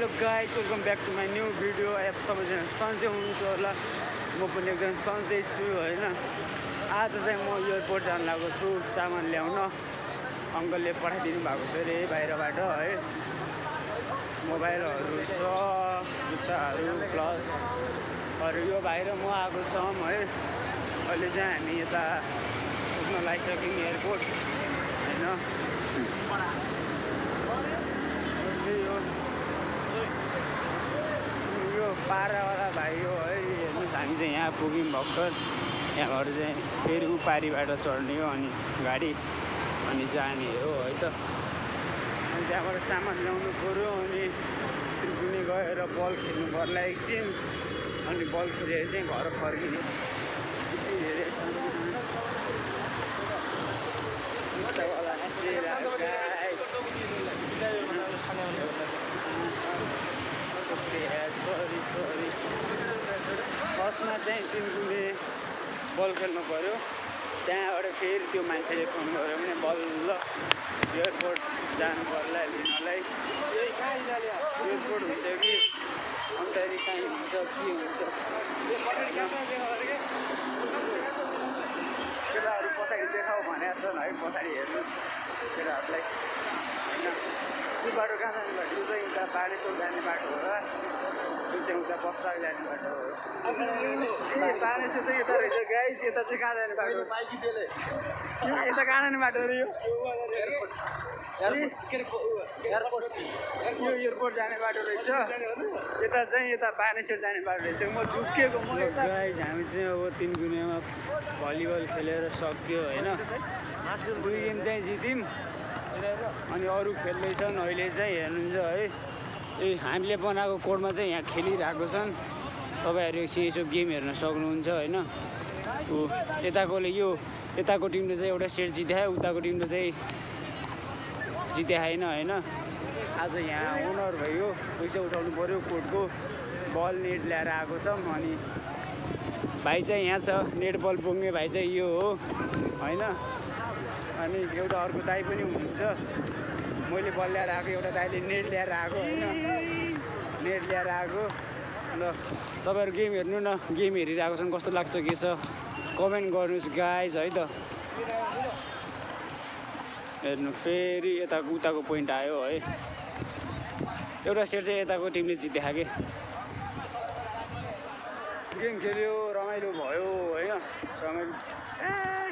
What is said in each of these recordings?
Hello guys, welcome back to my new video. अब सबैजना सन्चै हुनुहुन्छ होला, म पनि एकदम सन्चै छु होइन। आज चाहिँ म एयरपोर्ट जान लागेको छु सामान ल्याउन। अङ्कलले पठाइदिनु भएको छ अरे बाहिरबाट है, मोबाइलहरू छ, जुत्ताहरू प्लस अरू यो बाहिर म आएको छौँ है। अहिले चाहिँ हामी यता पुग्न लागिसक्यौँ एयरपोर्ट होइन। यो पारावाला भाइ हो है, हेर्नुहोस् हामी चाहिँ यहाँ पुग्यौँ भर्खर। यहाँबाट चाहिँ फेरि पारीबाट चढ्ने हो अनि गाडी अनि जाने हो है त। अनि त्यहाँबाट सामान ल्याउनु पऱ्यो अनि त्रिपुनी गएर बल खेल्नु पर्ला एकछिन, अनि बल खेलेर चाहिँ घर फर्किने। यति धेरै सरी फर्स्टमा चाहिँ तिनकुने बल खेल्नु पऱ्यो, त्यहाँबाट फेरि त्यो मान्छेले फोन गर्यो भने बल्ल एयरपोर्ट जानु पर्ला लिनलाई। एयरपोर्ट हुन्छ कि अन्तखेरि कहीँ हुन्छ के हुन्छ। केटाहरू पछाडि देखाऊ भनेको छन् है, पछाडि हेर्नुहोस् केटाहरूलाई होइन। यो बाटो कहाँ जाने बाटो? यो चाहिँ उता बानेश्वर जाने बाटो हो र यो चाहिँ उता बस्ताक जाने बाटो हो। ए बानेश्वर चाहिँ यता रहेछ गाइस, यता चाहिँ कहाँ जाने बाटो? यता कहाँ जाने बाटो अरे? यो एयरपोर्ट जाने बाटो रहेछ। यता चाहिँ यता बानेश्वर जाने बाटो रहेछ। म झुक्किएको म गाइस। हामी चाहिँ अब तिनकुनेमा भलिबल खेलेर सक्यो होइन। दुई गेम चाहिँ जित्यौँ अनि अरू खेल्दैछन् अहिले चाहिँ हेर्नुहुन्छ है। ए हामीले बनाएको कोडमा चाहिँ यहाँ खेलिरहेको छन्, तपाईँहरू एकछिन यसो गेम हेर्न सक्नुहुन्छ होइन। यताकोले यो यताको टिमले चाहिँ एउटा सेट जित्यो, उताको टिमले चाहिँ जित्याएन होइन। आज यहाँ ओनर भयो, पैसा उठाउनु पऱ्यो कोडको। बल नेट ल्याएर आएको छौँ अनि भाइ चाहिँ यहाँ छ, नेट बल पुग्ने भाइ चाहिँ यो हो होइन। अनि एउटा अर्को दाइ पनि हुनुहुन्छ, मैले बल ल्याएर आएको, एउटा दाइले नेट ल्याएर आएको होइन। नेट ल्याएर आएको। ल तपाईँहरू गेम हेर्नु न, गेम हेरिरहेको छन्, कस्तो लाग्छ के छ कमेन्ट गर्नुहोस् गाइज है त। हेर्नु फेरि यता उताको पोइन्ट आयो है। एउटा सेट चाहिँ यताको टिमले जित्यो कि। गेम खेल्यो, रमाइलो भयो होइन। रमाइलो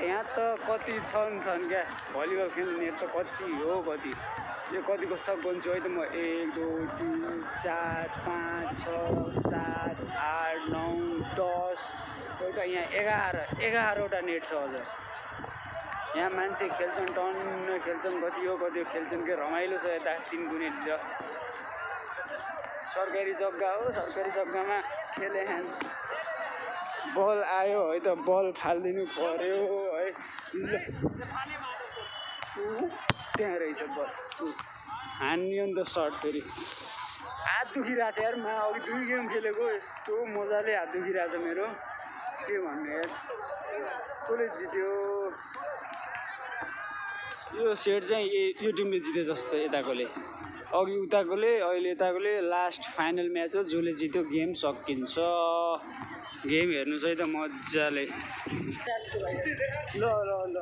यहाँ त कति छन् क्या भलिबल खेल्ने त कति हो कति। यो कतिको सब गन्छु है त म। 1 2 3 4 5 6 7 8 9 10 एउटा यहाँ 11वटा नेट छ अझ। यहाँ मान्छे खेल्छन्, टन्न खेल्छन्, कति हो खेल्छन् के रमाइलो छ यता तिनकुनेतिर। सरकारी जग्गा हो, सरकारी जग्गामा खेले बल आयो है त, बल फालिदिनु पर्यो है। त्यहाँ रहेछ बल, हान्यो नि त सर्ट। फेरि हात दुखिरहेछ यार, म अघि 2 गेम खेलेको, यस्तो मजाले हात दुखिरहेछ मेरो, के भन्नु यार। कसले जित्यो यो सेट चाहिँ? यो टिमले जित्यो जस्तो यताकोले, अघि उताकोले, अहिले यताकोले। लास्ट फाइनल म्याच हो, जसले जित्यो गेम सकिन्छ। गेम हेर्नुहोस् है त मजाले। ल ल ल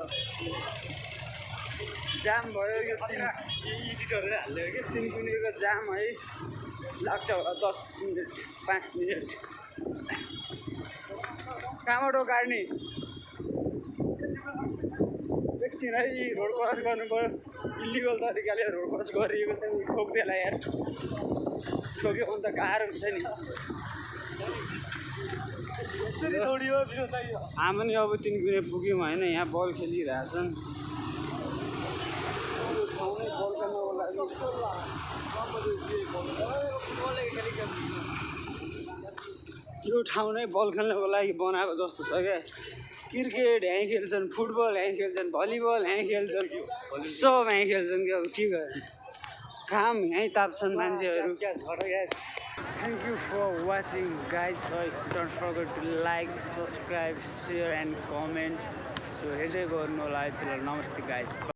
जाम भयो यो तिनकुनेको जाम है। लाग्छ होला 10 मिनट 5 मिनट। कहाँबाट गाड्ने एकछिन है, रोड क्रस गर्नु पऱ्यो। इलिगल तरिकाले रोड क्रस गरिएको छ, ठोक्देला यार। ठोक्यो भने त गाह्रो हुन्छ नि। हामी नि अब तिनकुने पुग्यौँ होइन। यहाँ बल खेलिरहेछन्। यो ठाउँ नै बल खेल्नको लागि बनाएको जस्तो छ क्या। क्रिकेट यहीँ खेल्छन्, फुटबल यहीँ खेल्छन्, भलिबल यहीँ खेल्छन्, सब यहीँ खेल्छन् क्या। अब के गर्ने, काम यहीँ ताप्छन् मान्छेहरू। Thank you for watching guys. Don't forget to like, subscribe, share and comment. So हेर्दै गर्नु होला है त। नमस्ते guys.